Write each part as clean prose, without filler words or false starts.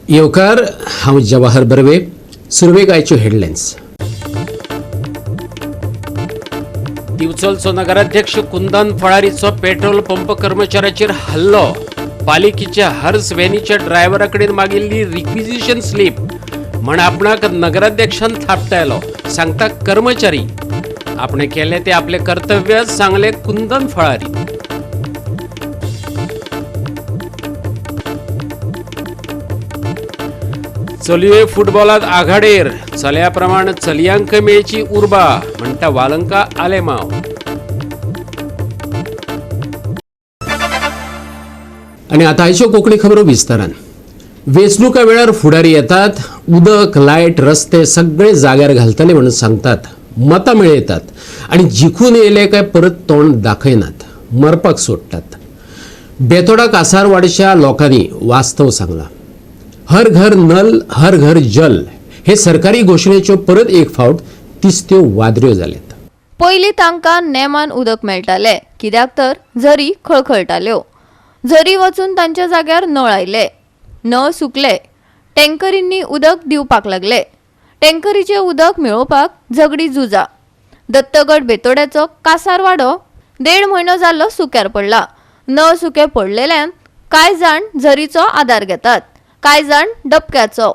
येवकार, हांव जवाहर बर्वे. सुरवेक आयच्यो हेडलायन्स. दिवचलचो नगराध्यक्ष कुंदन फळारीचो पेट्रोल पंप कर्मचाऱ्याचेर हल्लो. पालिकेच्या हर्स व्हॅनीच्या ड्रायव्हरा कडेन मागिल्ली रिक्विजिशन स्लीप म्हण आपणाक नगराध्यक्षान थापटायलो, सांगता कर्मचारी. आपणे केलें तें आपलें कर्तव्य, सांगलें कुंदन फळारी. चलयो फुटबॉलात आघाडेर, चल्या प्रमाण चलयांक मेळची उर्बा, म्हणटा वालंका आलेमाव. आनी आतां आयच्यो कोंकणी खबरो विस्तारान. वेंचणुका वेळार फुडारी येतात, उदक, लायट, रस्ते सगळे जाग्यार घालतले म्हणून सांगतात, मतां मेळयतात आनी जिखून येयले काय परत तोंड दाखयनात, मरपाक सोडटात. बेतोडा कासारवाडच्या लोकांनी वास्तव सांगलां. हर घर नल, हर घर जल हे सरकारी घोशणेच्यो परत एक फावट तिस्त्यो वादऱ्यो जाल्यात. पयलीं तांकां नेमान उदक मेळटालें, कित्याक तर झरी खळखळटाल्यो. झरी वचून तांच्या जाग्यार नळ आयले, नळ सुकले, टँकरींनी उदक दिवपाक लागले. टँकरीचें उदक मेळोवपाक झगडी झुजां. दत्तगड बेतोड्याचो कासारवाडो देड म्हयनो जाल्लो सुक्यार पडला. नळ सुके पडलेल्यान कांय जाण झरीचो आदार घेतात, कांय जाण डबक्याचो.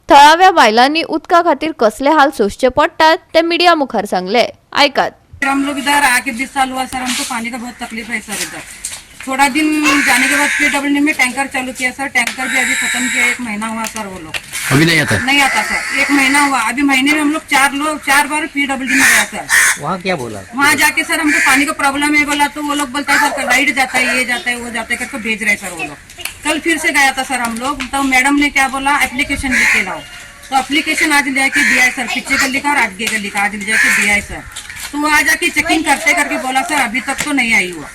थळाव्या बायलांनी उदका खातीर कसले हाल सोंसचे पडटात ते मिडिया मुखार सांगले, आयकात. हम लोग इधर आके 20 साल हुआ सर, हमको पानी का बहुत तकलीफ है सर. इधर थोड़ा दिन जाने के बाद पीडब्ल्यू में टैंकर चालू किया सर. टैंकर भी अभी खत्म किया, एक महीना हुआ सर. वो लोग अभी नहीं आता? नहीं आता सर, एक महीना हुआ. अभी महीने में हम लोग चार लोग चार बार पीडब्ल्यू में गया सर. वहाँ क्या बोला? वहाँ जाके सर, हमको पानी का प्रॉब्लम है बोला तो वो लोग बोलता है सर, लाइट जाता है, ये जाता है, वो जाता है करके भेज रहे सर वो लोग. कल फिर से गया था सर हम लोग, तो मैडम ने क्या बोला, एप्लीकेशन लिख के लाओ. तो एप्लीकेशन आज ले के दिया है सर, पीछे गली का और आगे गली का आज ले जाके दिया है सर. तो वो आज आके चेकिंग करते करके बोला सर, अभी तक तो नहीं आई हुआ.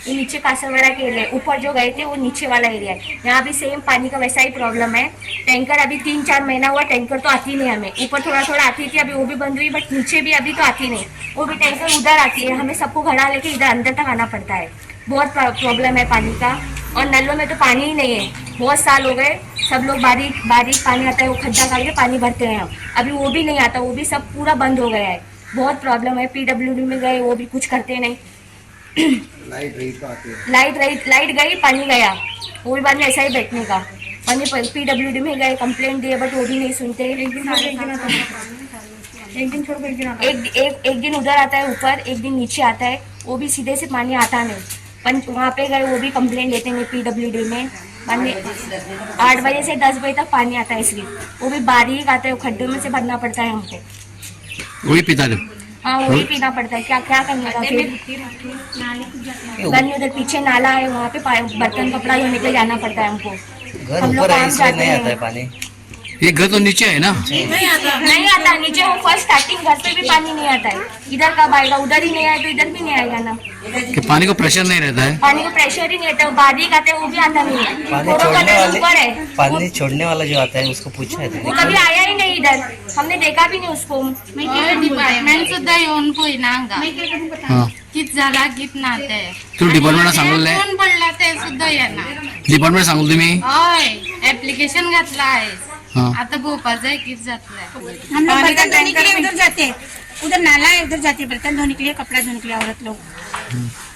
ये नीचे कासरवाड़ा के एरिया है, ऊपर जो गए थे वो नीचे वाला एरिया है. यहाँ भी सेम पानी का वैसा ही प्रॉब्लम है. टैंकर अभी 3-4 महीना हुआ, टैंकर तो आती नहीं हमें. ऊपर थोड़ा थोड़ा आती थी, अभी वो भी बंद हुई, बट नीचे भी अभी तो आती नहीं. वो भी टैंकर उधर आती है, हमें सबको घड़ा लेके इधर अंदर तक आना पड़ता है. बहुत प्रॉब्लम है पानी का और नलों में तो पानी ही नहीं है. बहुत साल हो गए, सब लोग बारीक बारीक पानी आता है, वो खड्डा काट के पानी भरते हैं हम. अभी वो भी नहीं आता, वो भी सब पूरा बंद हो गया है. बहुत प्रॉब्लम है. पीडब्ल्यूडी में गए, वो भी कुछ करते नहीं. लाइट रही तो आती है. लाइट रही, लाइट गई, पानी गया, वो भी बाद में ऐसा ही बैठने का. पानी पीडब्ल्यूडी में गए, कंप्लेंट दिए, बट वो भी नहीं सुनते. एक एक एक दिन उधर आता है ऊपर, एक दिन नीचे आता है, वो भी सीधे से पानी आता नहीं. पर वहाँ पे गए, वो भी कंप्लेंट लेते नहीं. पीडब्ल्यूडी में पानी 8 बजे से 10 बजे तक पानी आता है सिर्फ, वो भी बारीक आता है, वो खड्डों में से भरना पड़ता है हमको. वही पीता है? हाँ, वही पीना पड़ता है. क्या क्या करने का फिर? घर में उधर पीछे नाला है, वहाँ पे बर्तन कपड़ा धोने के लिए जाना पड़ता है हमको. घर हम लोग ऊपर है काम इसलिए जाते नहीं हैं. आता है पानी. ये घर तो नीचे है ना? नहीं आता नीचे. वो फर्स्ट स्टार्टिंग घर पे भी पानी नहीं आता है. इधर कब आएगा? उधर ही नहीं आए तो इधर भी नहीं आएगा ना. कि पानी का प्रेशर नहीं रहता है? पानी का प्रेशर ही नहीं आता. वो बारीक आता है, वो भी आता नहीं है. पानी थोड़ा छोड़ने का वाले ऊपर है. पानी छोड़ने वाला जो आता है, उसको पूछा है वो तुमने? कभी आया ही नहीं इधर, हमने देखा भी नहीं उसको. डिपार्टमेंट सुद्धा येऊन पळयना हांगा. कित जाला, कित ना ते. तू डिपार्टमेंटाक सांगलें? कोण पडला ते सुद्धा येना. डिपार्टमेंट सांगू तुम्ही? हय, एप्लिकेशन घातला आयज. आतां पळोवपा जाय कित जातलें. हम लोग बर्तन धोने के लिए उधर जाते हैं, उधर नाला है, उधर जाते हैं बर्तन धोने के लिए, कपड़ा धोने के लिए. औरत लोग,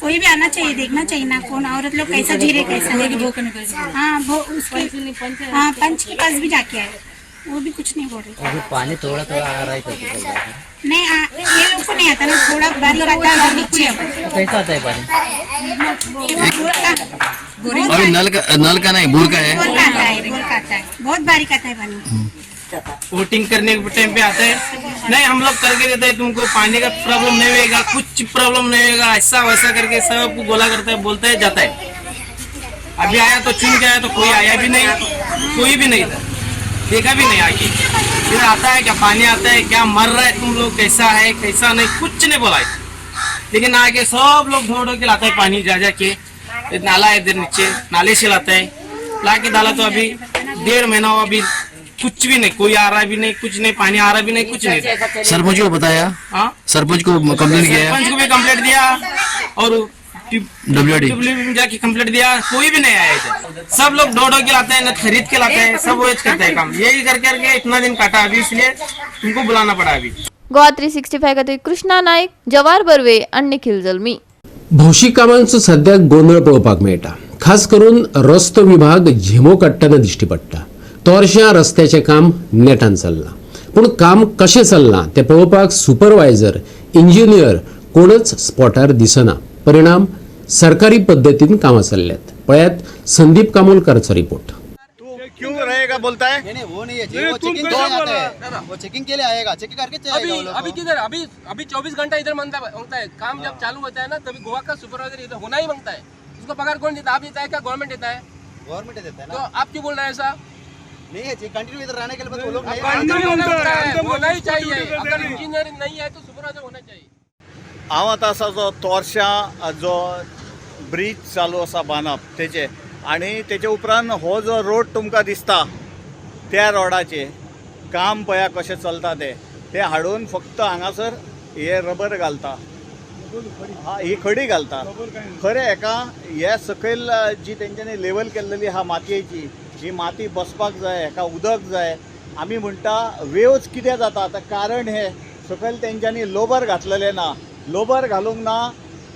कोई भी आना चाहिए, देखना चाहिए ना, कौन औरत लोग कैसा जी रहे, कैसा नहीं. हाँ, वो उसके, हाँ, पंच के पास भी जाके आए, वो भी कुछ नहीं बोल रहे. अभी पानी थोड़ा थोड़ा आ रहा है करके बोल रहा है. नहीं, ये लोग को नहीं आता ना, थोड़ा बारीक आता है और नीचे है. तो कैसा आता है पानी? ये वो बोर का बहुत अभी नल का नहीं, बोर का है? बोर का आता है, बोर का आता है, बहुत बारीक आता है पानी. वोटिंग करने के टाइम पे आते हैं, नहीं हम लोग करके देते हैं तुमको, पानी का प्रॉब्लम नहीं होएगा, कुछ प्रॉब्लम नहीं होएगा, ऐसा वैसा करके सबको गोला करता है, बोलता है, जाता है. अभी आया तो, चुन के आया तो कोई आया भी नहीं, कोई भी नहीं था, देखा भी नहीं आके. फिर आता है क्या, पानी आता है क्या, मर रहा है तुम लोग, कैसा है कैसा नहीं, कुछ नहीं बोला है. लेकिन आके सब लोग ढो ढो के लाता है पानी जा जा के. एक नाला है इधर नीचे, नाले से लाता है. ला के डाला तो अभी 1.5 महीना हुआ, अभी कुछ भी नहीं, कोई आ रहा भी नहीं, कुछ नहीं, पानी आ रहा भी नहीं, कुछ नहीं. सरपंच को बताया? हाँ. सरपंच को कंप्लेन किया? सरपंच को भी कंप्लेंट दिया और WD। में जाके कंप्लेंट दिया, कोई भी नहीं आया इधर। सब लोग ढो ढो के लाते हैं, न खरीद के लाते हैं, सब वही करते हैं काम। यही कर करके इतना दिन काटा अभी, इसलिए तुमको बुलाना पड़ा अभी। गोवा 365 खातीर कृष्णा नायक, जवाहर बर्वे आनी निखिल जल्मी। भौशीक कामांचो सद्याक गोंदळ पळोवपाक मेळटा। खास करून रस्तो विभाग झेमो काडटना दिश्टी पडटा। तोरश्या रस्त्याचें काम नेटान चल्लां, पूण काम कशें चल्लां तें पळोवपाक सुपरवायझर, इंजिनियर कोणच स्पॉटार दिसना। परिणाम सरकारी पद्दतीन कामां चल्ल्यात। पळयात संदीप कामोलकाराचो रिपोर्ट। क्यों रहेगा बोलता है? नहीं वो नहीं है जी, वो चेकिंग के लिए आता है, वो चेकिंग के लिए आएगा, चेकिंग करके चलेगा वो लोग। अभी किधर अभी अभी 24 घंटा इधर मांगता है। काम जब चालू होता है ना तभी गोवा का सुपरवाइजर इधर होना ही मांगता है। उसको पगार कौन देता है? आप देता है क्या? गवर्नमेंट देता है। गवर्नमेंट देता है तो ना। आप क्यों बोल रहे हैं ऐसा? नहीं है जी, कंटिन्यू इधर रहने के लिए बस वो लोग नहीं। होना ही चाहिए, अगर इंजीनियर नहीं है तो सुपरवाइजर होना चाहिए। हांव आतां आसा जो तोरश्यां जो ब्रीज चालू आसा बांदप तेचे, आनी तेचे उपरांत हो जो रोड तुमकां दिसता त्या रोडाचे काम पळया कशें चलता तें। ते हाडून फक्त हांगासर हे रबर घालता, ही खडी घालता। खरें हेका हे सकयल जी तेंच्यांनी लेवल केल्लेली आहा मातयेची, ही माती बसपाक जाय, हेका उदक जाय। आमी म्हणटा वेव्ज कितें जाता, आतां कारण हें सकयल तेंच्यांनी लोबर घातलेलें ना, लोबर घालूंक ना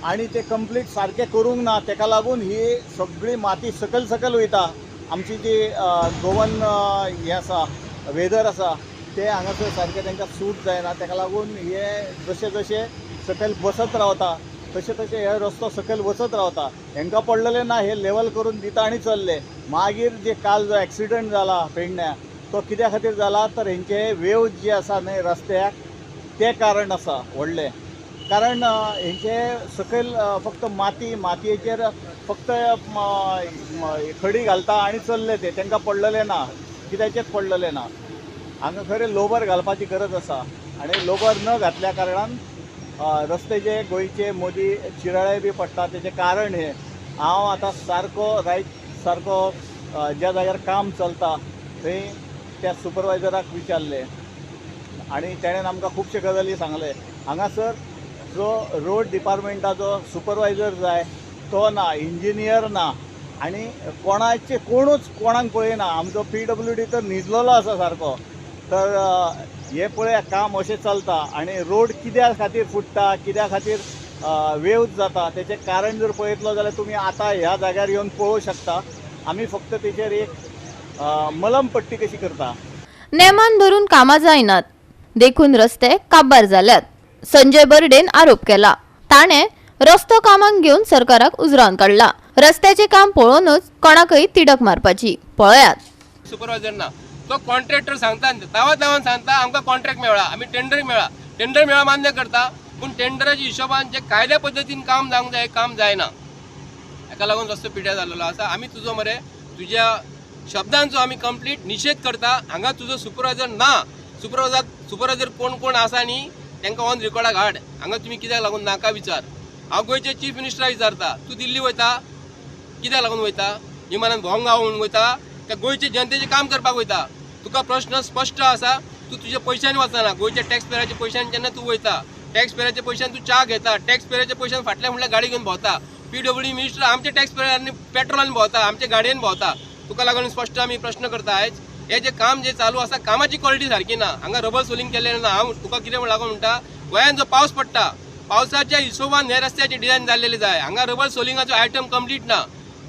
आनी ते कंप्लीट सारकें करूंक ना, तेका लागून ही सगळी माती सकयल सकयल वयता। आमची जी गोवन हें आसा वेदर आसा तें हांगासर सारकें तांकां सूट जायना, तेका लागून हे जशें जशें सकयल बसत रावता तशें तशें हे रस्तो सकयल वचत रावता। हेंकां पडलेलें ना, हे लेवल करून दिता आनी चल्ले। मागीर जे काल जो एक्सिडंट जाला पेडण्या, तो कित्या खातीर जाला तर हेंचे वेव्ज जे आसा न्हय रस्त्याक तें कारण आसा व्हडलें कारण। हेंचे सकयल फक्त माती, मातयेचेर फक्त खडी घालता आनी चल्ले ते, तांकां पडलेलें ना, कित्याचेंच पडलेलें ना। हांगा खरें लोबर घालपाची गरज आसा आनी लोबर न घातल्या कारणान रस्ते जे गोंयचे मोदी चिराळे बी पडटा तेचें कारण हें। हांव आतां सारको रायट सारको ज्या जाग्यार काम चलता थंय त्या सुपरवायझराक विचारलें आनी तेणेन आमकां खुबशे गजाली सांगले। हांगासर जो रोड डिपार्टमेंटाचो सुपरवायझर जाय तो ना, इंजिनियर ना, आनी कोणाचे कोणूच कोणाक पळयना। आमचो PWD तर न्हिजलेलो आसा सारको। तर हे पळया काम अशें चलता आनी रोड कित्या खातीर फुट्टा, कित्या खातीर वेव्ज जाता तेचें कारण जर पळयतलो जाल्यार तुमी आतां ह्या जाग्यार येवन पळोवंक शकता। आमी फक्त तेचेर एक मलम पट्टी कशी करता। नेमान धरून कामां जायनात देखून रस्ते काबार जाल्यात। संजय बर्डेन आरोप केला। ताणें रस्तो कामांक घेवन सरकाराक उजरावन काडला। रस्त्याचें काम पळोवनूच कोणाकय तिडक मारपाची। पळयात। सुपरवायझर ना, तो कॉन्ट्रॅक्टर सांगता, दावा दावान सांगता आमकां कॉन्ट्रॅक्ट मेळ्ळा, आमी टेंडर मेळ्ळा, टेंडर मेळ्ळा मान्य करता, पूण टेंडराच्या हिशोबान जे कायद्या पद्दतीन काम जावंक जाय काम जायना। हाका लागून रस्तो पिड्यार जाल्लो आसा। आमी तुजो मरे तुज्या शब्दांचो आमी कंप्लीट निशेध करता। हांगा तुजो सुपरवायझर ना, सुपरवायझर कोण कोण आसा न्ही तांकां ऑन रिकॉर्डाक हाड। हांगा तुमी कित्याक लागून नाका विचार। हांव गोंयचे चीफ मिनिस्टराक विचारता, तूं दिल्ली वयता कित्याक लागून वयता? विमानान भोंवंक गाव म्हणून वयता काय गोंयचे जनतेचें काम करपाक वयता? तुका प्रश्न स्पश्ट आसा। तूं तुज्या पयशांनी वचना, गोंयच्या टॅक्स पेयराच्या पयशांनी जेन्ना तूं वयता, टॅक्स पेयराच्या पयशान तूं च्या घेता, टॅक्स पेयराच्या पयशान फाटल्या फुडल्या गाडी घेवन भोंवता। PWD minister आमच्या टॅक्स पेयरांनी पेट्रोलान भोंवता, आमच्या गाडयेन भोंवता। तुका लागून स्पश्ट आमी प्रश्न करता आयज हे जे काम जे चालू आसा कामाची क्वॉलिटी सारकी ना। हांगा रबर सोलिंग केल्लें ना। हांव तुका कितें म्हण लागून म्हणटा, गोंयांत जो पावस पडटा पावसाच्या हिशोबान हे रस्त्याचे डिजायन जाल्लेले जाय। हांगा रबर सोलिंगाचो आयटम कंप्लीट ना।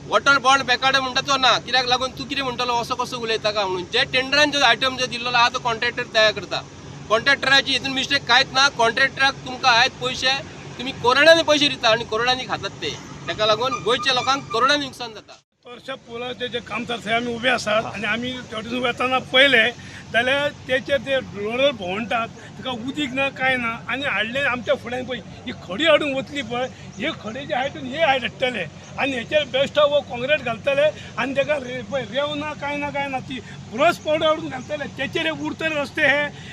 वॉटर बॉन्ड बेकार्ड म्हणटा तो ना, कित्याक लागून तूं कितें म्हणटलो असो कसो उलयता काय म्हणून। जे टेंडरान जो आयटम जो दिल्लो आहा तो कॉन्ट्रॅक्टर तयार करता। कॉन्ट्रॅक्टराची हितून मिस्टेक कांयच ना। कॉन्ट्रॅक्टराक तुमकां आयज पयशे तुमी करोडांनी पयशे दिता आनी करोडांनी खातात ते, ताका लागून गोंयच्या लोकांक करोडांनी नुकसान जाता। तोरशा पुलाचे जे काम चलता थंय आमी उबे आसात आनी आमी तेवटेन वतना पळयलें जाल्यार तेचेर ते रोडर भोंवतात, ताका उदीक ना कांय ना आनी हाडलें आमच्या फुड्यान पळय ही खडी हाडून वतली पळय, हे खडी जे हाडून हे हाडटले आनी हेचेर बेश्टो हो कॉंक्रीट घालतले आनी ताका पळय रेंव ना कांय ना कांय ना, ती ब्रश पावडर हाडून घालतले तेचेर हे उरतले रस्ते।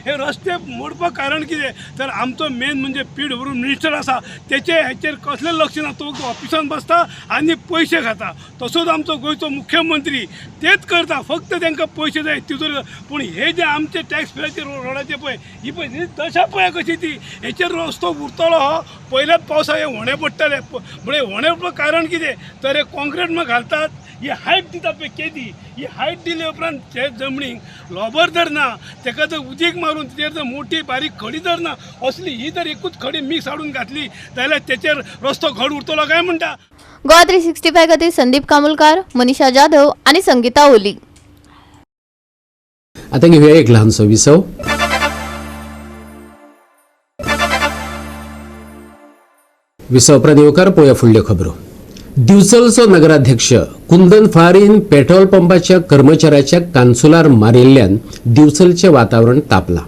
हे रस्ते मोडपाक कारण कितें तर आमचो मेन म्हणजे PWD minister आसा तेचे हेचेर कसलें लक्ष ना, तो ऑफिसान बसता आनी पयशे खाता। तसोच आमचो गोंयचो मुख्यमंत्री तेच करता, फक्त तांकां पयशे जाय तितून। पूण हे जे आमचे टॅक्स पेयराचे रोडाचे पळय ही पळय दशा पळय कशी ती, हेचेर रस्तो उरतलो हो पयल्याच पावसा हे होणे पडटले। पडटले. म्हणजे होणे कारण कितें तर हे कॉन्क्रीट म्हण घालतात, ही हायट दिता पळय केदी, ही हायट दिले उपरांत ते जमनीक लोबर जर ना, तेका जर उदीक मारून तेजेर जर मोठी बारीक खडी जर ना असली, ही जर एकूच खडी मिक्स हाडून घातली जाल्यार तेचेर रस्तो घड उरतलो काय म्हणटा. गोवा 365 खातीर संदीप कामुलकार, मनीषा जाधव आनी संगीता ओली. आतां घेवया एक ल्हानसो विसव. विसव उपरांत येवकार पळोवया फुडल्यो खबरो. दिवचलचो नगराध्यक्ष कुंदन फळारीन पेट्रोल पंपाच्या कर्मचाऱ्याच्या कानसुलार मारिल्ल्यान दिवचलचें वातावरण तापलां.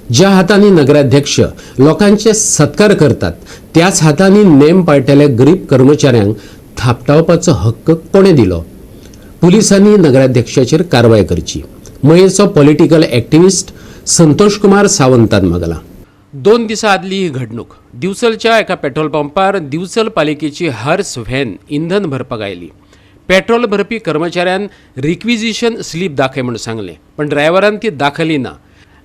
ज्या हातांनी नगराध्यक्ष लोकांचे सत्कार करतात त्याच हातांनी नेम पाळटल्या गरीब कर्मचाऱ्यांक थापटावपाचो हक्क कोणें दिलो? पुलिसांनी नगराध्यक्षाचेर कारवाय करची, मयेचो पॉलिटिकल एक्टिविस्ट संतोष कुमार सावंतान मागला. 2 दिसां आदली ही घडणूक. दिवचलच्या एका पेट्रोल पंपार दिवचल पालिकेची हर्स व्हॅन इंधन भरपाक आयली. पेट्रोल भरपी कर्मचाऱ्यान रिक्विजिशन स्लीप दाखय म्हूण सांगलें, पण ड्रायव्हरान ती दाखयली ना.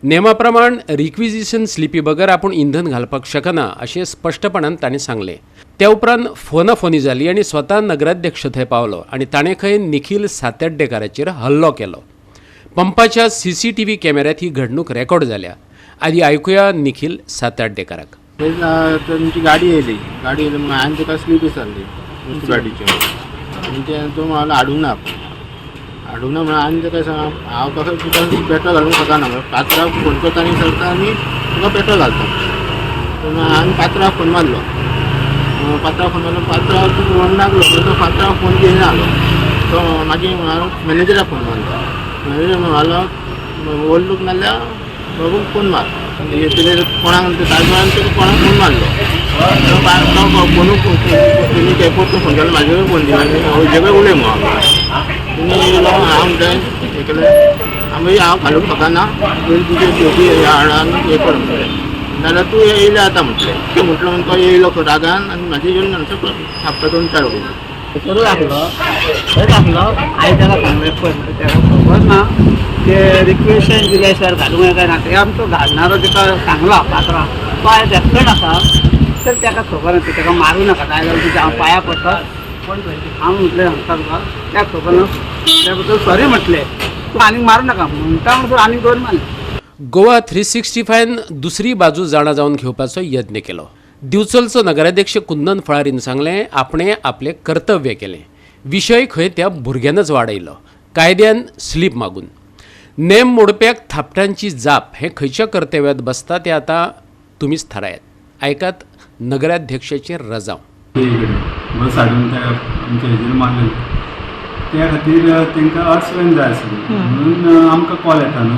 नेमा प्रमाण रिक्विजिशन स्लिपी बगर आपूण इंधन घालपाक शकना अशें स्पश्टपणान ताणें सांगलें. त्या उपरांत फोनाफोनी जाली आनी स्वता नगराध्यक्ष थंय पावलो आनी ताणें खंय निखील सातर्डेकाराचेर हल्लो केलो. पंपाच्या CCTV कॅमेऱ्यात ही घडणूक रेकॉर्ड जाल्या. आदी आयकुया निखील सातार्डेकाराक. तुमची गाडी येयली, गाडी येयली म्हणून हांवें ताका स्लीप विचारली म्युन्सिपालिटीची, आनी ते तो म्हाका हाडूंक ना, हाडूंक ना म्हणून आनी ताका सांग हांव कसो तुका पेट्रोल घालूंक शकना, म्हणून पात्राक फोन करता आनी सरता आनी तुका पेट्रोल घालता. पूण हांवें पात्राक फोन मारलो, पात्राक फोन मारलो, पात्राक म्हणून लागलो, पण तो पात्राक फोन घेयना आलो. तो मागीर हांवें मॅनेजराक फोन मारलो, मॅनेजर म्हणलो ओल्ड नाल्यार बाबूक फोन मार, तेणें कोणाक ताजमहाल कोणाक फोन मारलो, तो फोनू तेणी परतो फोन केलो, म्हाजे कडेन फोन दिलो आनी हेजे कडेन उलय म्हणून तेणी येयलो. हांव म्हणटा हें केलें, मागीर हांव घालूंक शकना, तुजे ड्युटी हाड हें कर म्हटलें, नाल्यार तूं येयलें आतां म्हटलें. तें म्हटलो म्हणून तो येयलो रागान आनी म्हाजे येवन हांगसर थापटा 2-4 वयलो. थंयसरूच आसलो, थंयच आसलो. हांवें ताका सांगलें पळय ताका खबर ना ते रिक्वेशन दिले सर घालूंक येता ना, ते आमचो घालणारो ताका सांगला पात्रां, तो आयज एकटोच आसा तर ताका खबर ना, ताका मारूं नाका, जाय जाल्यार तुज्या हांव पांयां पडटा, पण हांव म्हटलें सांगता तुका, त्या खबर ना, त्या बद्दल सॉरी म्हटलें, तूं आनीक मारूं नाका म्हणटा म्हणसर आनीक दोन मारले. गोवा 365 दुसरी बाजू जाणा जावन घेवपाचो यत्न केलो. दिवचलचो नगराध्यक्ष कुंदन फळारीन सांगलें आपणें आपलें कर्तव्य केलें, विशय खंय त्या भुरग्यानच वाडयलो, कायद्यान स्लीप मागून. नेम मोडप्याक थापटांची जाप हें खंयच्या कर्तव्यात बसता तें आतां तुमीच थारायात. आयकात नगराध्यक्षाचें रजांव. बस हाडून त्या आमच्या हेजेर मारलें, त्या खातीर तांकां अर्स व्हॅन जाय आसली म्हणून आमकां कॉल येता न्हू,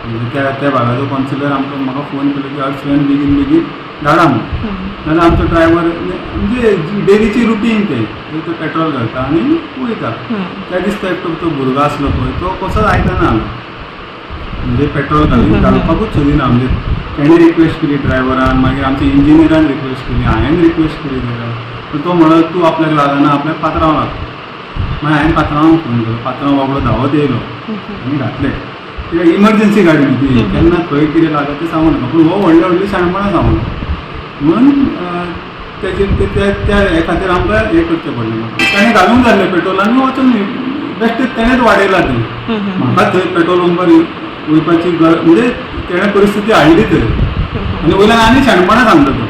म्हणजे त्या त्या भागाचो कॉन्सिलर आमकां म्हाका फोन केलो की अर्स व्हॅन बेगीन बेगीन धाडा म्हणून. नाल्यार आमचो ड्रायव्हर म्हणजे डेलीची रुटीन तें, तो पेट्रोल घालता आनी वयता. त्या दिसा तो एकटो तो भुरगो आसलो पळय तो कसोच आयकना आलो, म्हणजे पेट्रोल घालून घालपाकूच सोदिना. म्हणजे तेणें रिक्वेस्ट केली ड्रायव्हरान, मागीर आमच्या इंजिनियरान रिक्वेस्ट केली, हांवें रिक्वेस्ट केली ताका, पूण तो म्हणत तूं आपल्याक लागना, आपल्याक पात्रांव लागता. मागीर हांवें पात्रांवाक फोन केलो, पात्रांव बाबडो धांवत येयलो आनी घातलें. कित्याक इमर्जन्सी गाडी न्ही ती, केन्ना खंय कितें लागत तें सांगू नाका, पूण हो व्हडली व्हडली शाणपणां सांगू म्हणून तेजे त्या हे खातीर आमकां हें करचें पडलें. म्हाका ताणें घालूंक जाल्लें पेट्रोल आनी वचून बेश्टें तेणेंच वाडयलां तें. म्हाका थंय पेट्रोल पंपार वयपाची गरज म्हणजे तेणें परिस्थिती हाडली थंय, आनी वयल्यान आनी शाणपणां सांगता तो.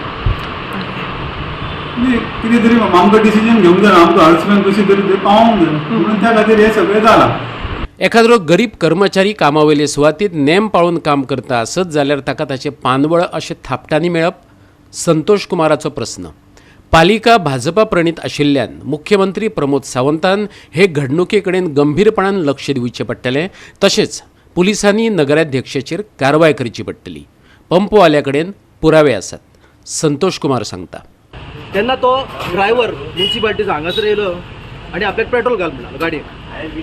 म्हणजे कितें तरी आमकां डिसिजन घेवंक जाय, आमकां हर्समॅन कशी तरी थंय पावोंक जाय, म्हणून त्या खातीर हें सगळें जालां. एखाद्रो गरीब कर्मचारी कामावयले सुवातीत नेम पाळून काम करता आसत जाल्यार ताका ताचें पानवळ अशें थापटांनी मेळप संतोष कुमाराचो प्रस्न. पालिका भाजपा प्रणीत आशिल्ल्यान मुख्यमंत्री प्रमोद सावंतान हे घडणुके कडेन गंभीरपणान लक्ष दिवचें पडटलें, तशेंच पुलिसांनी नगराध्यक्षाचेर कारवाय करची पडटली. पंपवाल्या कडेन पुरावे आसात, संतोष कुमार सांगता. तेन्ना तो ड्रायव्हर म्युन्सिपाल्टीचो हांगासर येयलो आनी आपल्याक पेट्रोल घाल म्हणलो गाडयेक,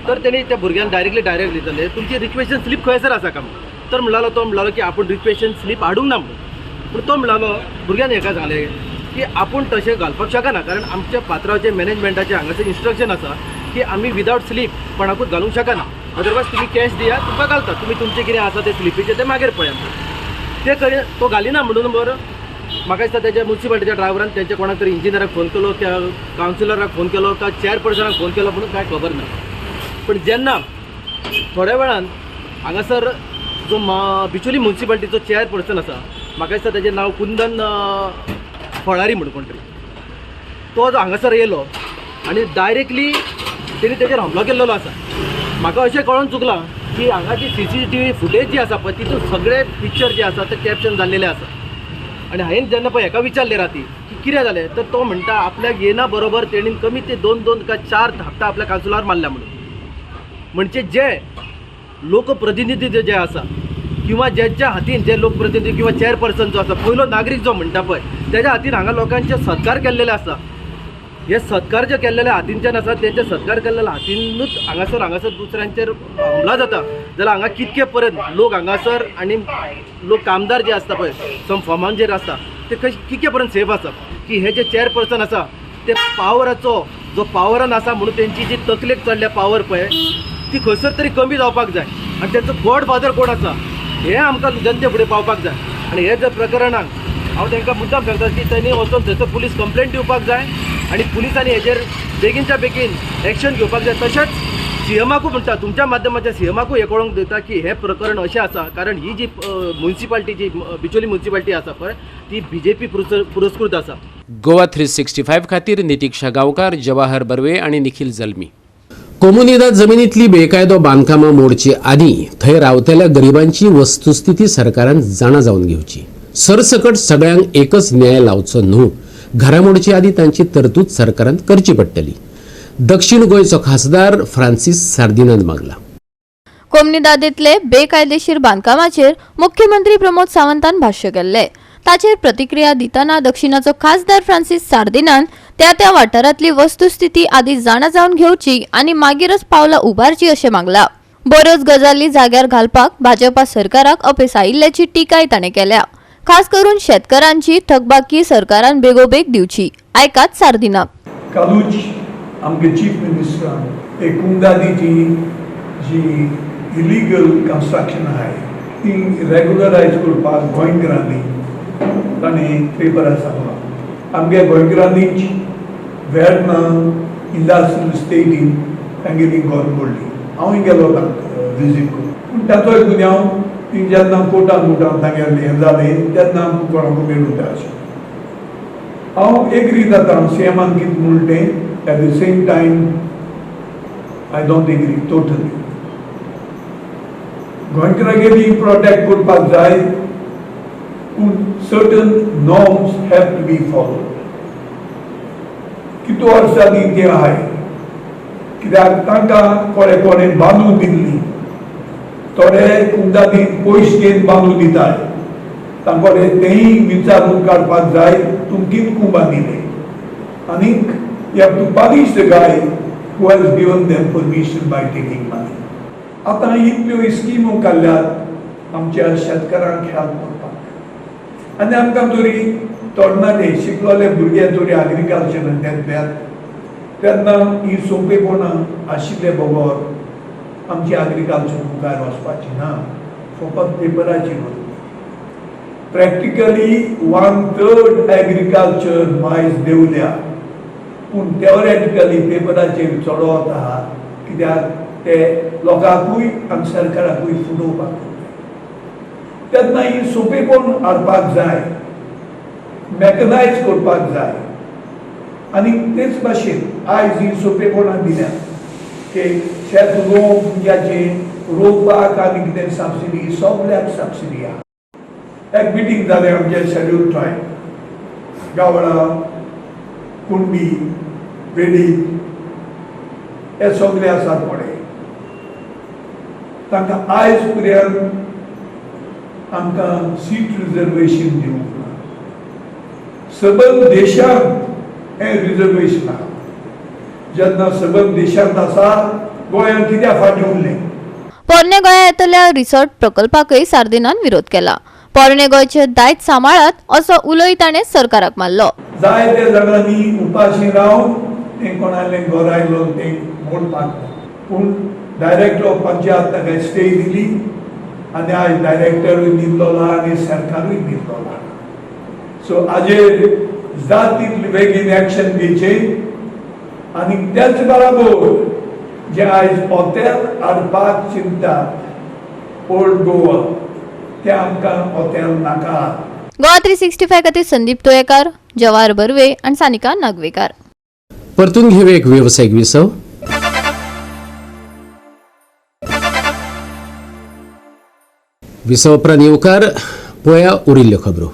तर तेणी त्या भुरग्यान डायरेक्टली विचारलें तुमची रिक्वेशन स्लीप खंयसर आसा काय म्हणून. तर म्हणलालो तो म्हणलालो की आपूण रिक्वेशन स्लीप हाडूंक ना म्हणून. पूण तो म्हणलालो भुरग्यान हेका सांगलें की आपूण तशें घालपाक शकना, कारण आमच्या पात्राचे मॅनेजमेंटाचें हांगासर इन्स्ट्रक्शन आसा की आमी विदावट स्लीप कोणाकूच घालूंक शकना, अदरवायज तुमी कॅश दिया तुमकां घालता, तुमी तुमचें कितें आसा तें स्लिपीचें तें मागीर पळया. ते करी तो घालिना म्हणून बरो म्हाका दिसता तेज्या मुन्सिपालिटीच्या ड्रायव्हरान तेंच्या कोणाक तरी इंजिनियराक फोन केलो, त्या कावन्सिलराक फोन केलो का चेअरपर्सनाक फोन केलो म्हणून कांय खबर ना. पण जेन्ना थोड्या वेळान हांगासर जो बिचोली मुन्सिपालिटीचो चेअरपर्सन आसा, म्हाका दिसता तेजें नांव कुंदन फळारी म्हणून कोण तरी, तो जो हांगासर येयलो आनी डायरेक्टली तेणी तेजेर हमलो केल्लो आसा. म्हाका अशें कळोन चुकलां की हांगा जी CCTV footage जी आसा पळय तितून सगळे पिक्चर जे आसा ते कॅप्शन जाल्लेले आसा. आनी हांवें जेन्ना पळय हेका विचारलें राती की कितें जालें, तर तो म्हणटा आपल्याक येना बरोबर तेणीन कमी ते 2-2 का 4 धापटां आपल्या कांसुलार मारल्या म्हणून. म्हणजे जे लोकप्रतिनिधी जे आसा किंवा ज्यांच्या हातीन जे लोकप्रतिनिधी किंवा चेअरपर्सन जो आसा, पयलो नागरीक जो म्हणटा पळय तेज्या हातीन हांगा लोकांचे सत्कार केल्लेले आसा. हे सत्कार जे केल्लेले हातीनच्यान आसा तेंचे सत्कार केल्लेल्या हातीनूच हांगासर हांगासर दुसऱ्यांचेर हमला जाता. जाल्यार हांगा कितके पर्यंत लोक हांगासर आनी लोक कामदार जे आसता पळय सम फॉर्मान जेर आसता ते कशे कितके पर्यंत सेफ आसा की हे जे चेअरपर्सन आसा ते पावराचो जो पावरान आसा म्हणून तेंची जी तकलेक चडल्या पावर पळय ती खंयसर तरी कमी जावपाक जाय. आनी तेंचो गॉड फादर कोण आसा हें आमकां जनते फुडें पावपाक जाय. आनी हे जर प्रकरणाक हांव तांकां मुद्दाम सांगता की तांणी वचून थंयसर पुलीस कंप्लेंट दिवपाक जाय आनी पुलिसांनी हेजेर बेगीनच्या बेगीन एक्शन घेवपाक जाय. तशेंच सीएमाकूय म्हणटा, तुमच्या माध्यमाच्या सीएमाकूय हें कळोवंक दिता की हें प्रकरण अशें आसा, कारण ही जी मुन्सिपालिटी जी बिचोली मुन्सिपालिटी आसा पळय ती BJP पुरस्कृत आसा. गोवा 365 खातीर नितीक्षा गांवकार, जवाहर बर्वे आनी निखिल जल्मी. कोमुनिदाद जमिनीतली बेकायदो बांदकामां मोडचे आदीं थंय रावतल्या गरिबांची वस्तुस्थिती सरकारान जाणा जावन घेवची. सरसकट सगळ्यांक एकच न्याय लावचो न्हू. घरां मोडचे आदीं तांची तरतूद सरकारान करची पडटली. दक्षिण गोंयचो खासदार फ्रांसीस सार्दिनान मागला. कोमुनिदादींतले बेकायदेशीर बांदकामाचेर मुख्यमंत्री प्रमोद सावंतान भाश्य केल्ले. ताचेर प्रतिक्रिया दितना दक्षिणाचो खासदार फ्रांसीस सार्दिनान त्या त्या वाठारांतली वस्तुस्थिती आदी जाणा जावन घेवची आनी मागीरच पावलां उबारची अशें मागला. बऱ्योच गजाली जाग्यार घालपाक भाजपा सरकाराक अपेस आयिल्ल्याची टिकाय ताणें केल्या. खास करून शेतकारांची थकबाकी सरकारान बेगोबेग दिवची. आयकात सार्दिनाक. कालूच आमगे चीफ मिनिस्टरान एक कुंदादीची जी इलिगल कन्स्ट्रक्शन आहाय ती रेगुलरायज करपाक गोंयकारांनी ताणें पेपरार सांगलां. आमगे गोंयकारांनीच वेर्ना इंडस्ट्रियल इस्टेटीन तांगेली घर मोडली. हांवूय गेलो तांकां विजीट करूंक. पूण ताचोय गुन्यांव ती जेन्ना कोर्टान मुटान तांगेलें हें जालें तेन्ना आमकां कोणाकूय मेळूंक जाय आशिल्लें. हांव एग्री जाता सीएमान कितें म्हणलें तें. At the same time I don't agree totally. गोंयकारांगेली protect करपाक जाय, पूण certain norms have to be followed. कितू वर्सांनी तें आहाय कित्याक तांकां कोणे कोणे बांदून दिल्ली, थोडे कुंदादी पयशे घेवन बांदून दिताय. तांकां तेंय विचारून काडपाक जाय तुम कितकू बांदिलें. आनीक you have to punish the guy who has given them permission by taking money. आतां इतल्यो स्किमो काडल्यात आमच्या शेतकारांक हेल्प करपाक. आनी आमकां तरी तरणाटे शिकलोले भुरगे तरी एग्रीकल्चरान येतल्यात तेन्ना ही सोंपेपणां आशिल्ले बगर आमची एग्रीकल्चर मुखार वचपाची ना. फकत पेपराचेर वतली. प्रॅक्टिकली 1/3 एग्रीकल्चर मायज देंवल्या, पूण थेओरेटिकली पेपराचेर चडत आहा कित्याक ते लोकांकूय आनी सरकाराकूय फुडोवपाक. तेन्ना ही सोंपेपण हाडपाक जाय, मॅकनायज करपाक जाय. आनी तेच भाशेन आयज ही सोंपेपणां दिल्या की शेत रोवंक भुरग्याचें रोवपाक आनी कितें सबसिडी, सगल्याक सबसिडी आहा. एक मिटींग जालें आमच्या शेड्यूल ट्रायब गावडा, कुणबी, वेडी हे सगळे आसात पळय, तांकां आयज पर्यंत आमकां सीट रिजर्वेशन दिवंक ना. सबंद देशांत हें रिजर्वेशन आहा. जेन्ना सबंद देशांत आसा, गोंयांत कित्याक फाटीं उरलें? पोरणे गोंया येतल्या रिसॉर्ट प्रकल्पाकय सार्दिनान विरोध केला. पोरणे गोंयचे दायज सांबाळात असो उलोय ताणें सरकाराक मारलो. जायते जाणांनी उपाशी रावन तें कोणालें घर आयलो तें मोडपाक, पूण डायरेक्टर ऑफ पंचायत ताका स्टे दिली आनी आयज डायरेक्टरूय न्हिदलो आनी सरकारूय न्हिदलो. सो हाजेर जात तितली बेगीन एक्शन घेवचें आनी त्याच बराबर जे आयज हॉटेल हाडपाक चिंतात ओल्ड गोवा ते आमकां हॉटेल नाका. गोवा 365 खातीर संदीप तोयेकार, जवाहर बर्वे आनी सानिका नागवेकार. परतून घेवया एक वेवसायीक विसव. विसव उपरांत येवकार पळया उरिल्ल्यो खबरो.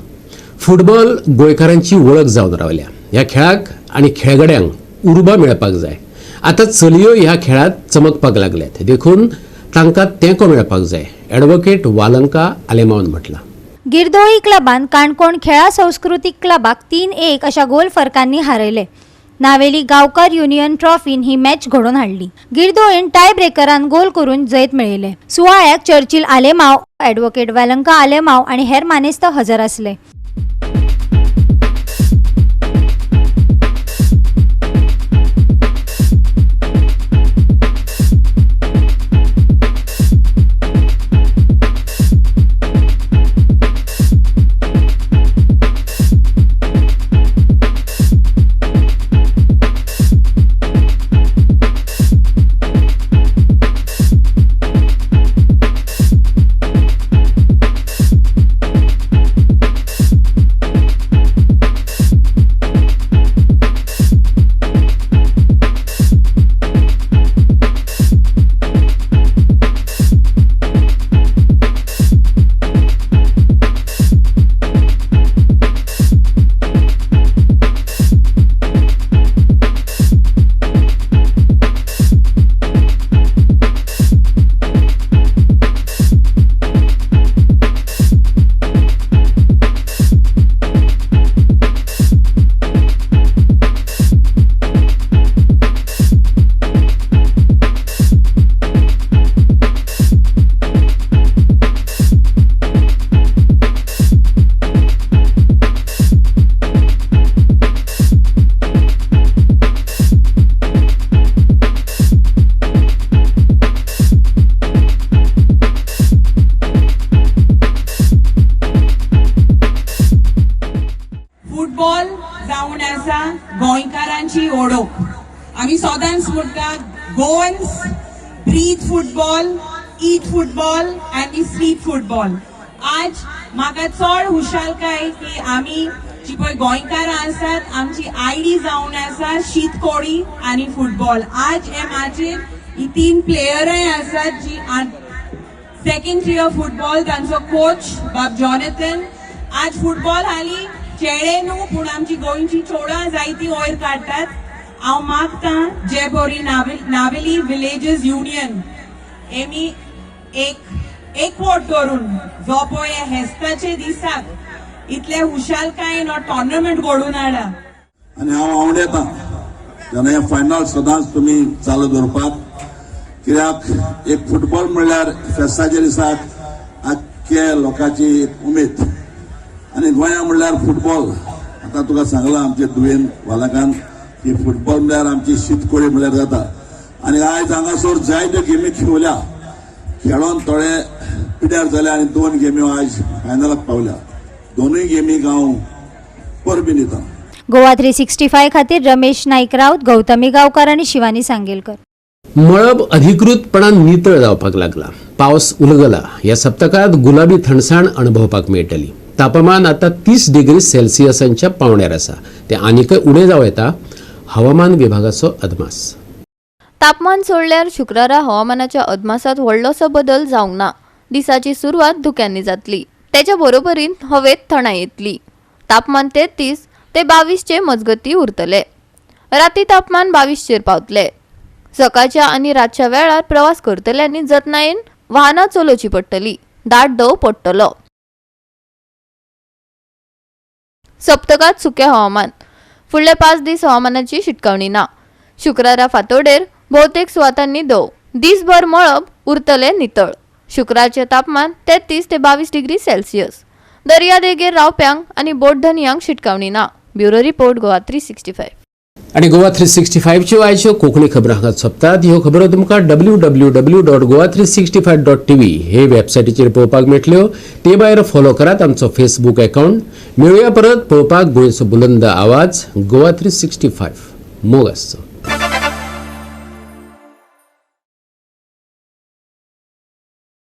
फुटबॉल गोंयकारांची वळख जावन रावल्या. ह्या खेळाक आनी खेळगड्यांक उर्बा मेळपाक जाय. आतां चलयो ह्या खेळांत चमकपाक लागल्यात, देखून तांकां तेंको मेळपाक जाय, ॲडव्होकेट वालंका आलेमावन म्हटलां. गिरदोळी क्लबान काणकोण खेळा संस्कृतीक क्लबाक 3-1 अशा गोल फरकांनी हारयले. नावेली गांवकार युनियन ट्रॉफीन ही मॅच घडोवन हाडली. गिरदोळीन टाय ब्रेकरान गोल करून जैत मेळयले. सुवाळ्याक चर्चिल आलेमाव, ॲडव्होकेट वेलंका आलेमाव आनी हेर मानेस्त हजर आसले. फुटबॉल जावन आसा गोंयकारांची ओळख. आमी सदांच म्हणटा Goans breathe football, eat football आनी स्लीप फुटबॉल. आज म्हाका चड हुशालकाय की आमी जी पळय गोंयकारां आसात आमची आयडी जावन आसा शीतकोडी आनी फुटबॉल. आज हे माचयेर ही 3 प्लेयरांय आसात जी सेकंड इयर फुटबॉल, तांचो कोच बाब जॉनेथन. आज फुटबॉल हाली चेडे न्हू पूण आमची गोंयची चोडां जायती वयर काडटात. हांव मागता जे बोरी नावेली विलेजस युनियन एमी एक एकवट करून जो पळय हेस्ताचे दिसाक इतले हुशालकायेन हो टोर्नामेंट घडोवन हाडला. आनी हांव आवडेता जेन्ना हें फायनल सदांच तुमी चालू दवरपाक, कित्याक एक फुटबॉल म्हणल्यार फेस्ताच्या दिसाक आख्खे लोकांची एक उमेद आनी गोंया म्हणल्यार फुटबॉल. आतां तुका सांगलां आमचे दुयेन वालकान की फुटबॉल म्हणल्यार आमची शीतकोळी म्हणल्यार जाता. आनी आयज हांगासर जायत्यो गेमी खेळल्या, खेळोन थोडे पिड्यार जाले आनी 2 गेम्यो आयज फायनलाक पावल्या. दोनूय गेमीक हांव परबी दिता. गोवा 365 खातीर रमेश नाईक राऊत, गौतमी गावकर आनी शिवानी सांगेलकर. मळब अधिकृतपणान नितळ जावपाक लागला. पावस उलगला. ह्या सप्तकांत गुलाबी थंडसाण अणभवपाक मेळटली. तापमान आता 30 डिग्री सेल्सियसांच्या पावण्यार आसा, ते आनीकय उणें जावं येता, हवामान विभागाचो अदमास. तापमान सोडल्यार शुक्रारा हवामानाच्या अदमासात व्हडलोसो बदल जावंक ना. दिसाची सुरवात धुक्यांनी जातली, तेच्या बरोबरीन हवेत थंडाय येतली. तापमान 33 ते 22 चे मजगती उरतले. राती तापमान 22 चेर पावतले. सकाळच्या आनी रातच्या वेळार प्रवास करतल्यांनी जतनायेन वाहनां चलोवची पडटली. दाट दव पडटलो. सप्तकात सुकें हवामान. फुडले 5 दीस हवामानाची शिटकावणी ना. शुक्रारा फांतोडेर भोवतेक सुवातांनी दव, दिसभर मळब उरतले नितळ. शुक्रारचें तापमान 33 ते 22 डिग्री सेल्सियस. दर्यादेगेर रावप्यांक आनी बोटधनयांक शिटकावणी ना. Bureau report, Goa 365. आनी गोवा 365च्यो आयच्यो कोंकणी खबरो हांगा सोंपतात. ह्यो खबरो तुमकां www.goa365.tv हे वेबसायटीचेर पळोवपाक मेळटल्यो. ते भायर फॉलो करात आमचो फेसबूक अकावंट. मेळुया परत पळोवपाक गोंयचो बुलंद आवाज गोवा 365. मोग आसचो.